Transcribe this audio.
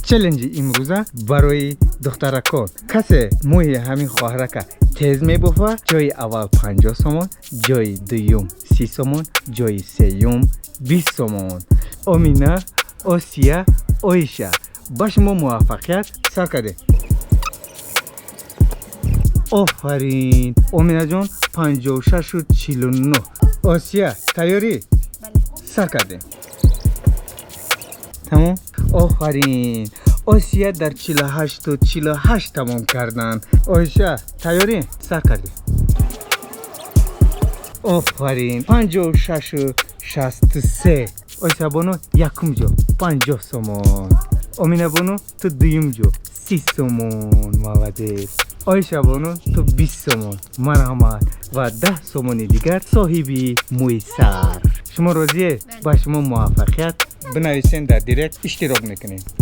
Челленҷи имрӯза барои духтаракон: касе мӯи ҳамин хоҳарака тез мебофа, ҷои аввал 50 сомон, ҷои дуюм 30 сомон, ҷои сеюм 20 сомон. Омина, Осия, Оиша, ба шумо муваффақият. Сар кардем. Офарин, Оминаҷон, 56-49. Осия, тайёрӣ? Сар кардем. Тамом. Офарин, Осия дар 48-48 тамом карданд. Оиша, тайёрӣ? Сар кардем. Офарин, 56-63. Оиша бону якум ҷо, 50 сомон. Омина бону, ту дуюм ҷо, 30 сомон, молодец. Оиша бону, ту 20 сомон, марҳамат, ва 10 сомони дигар соҳиби мӯи сар. Шумо розие? Ба шумо муваффақият. Бинависен дар директ, иштирок мекунем.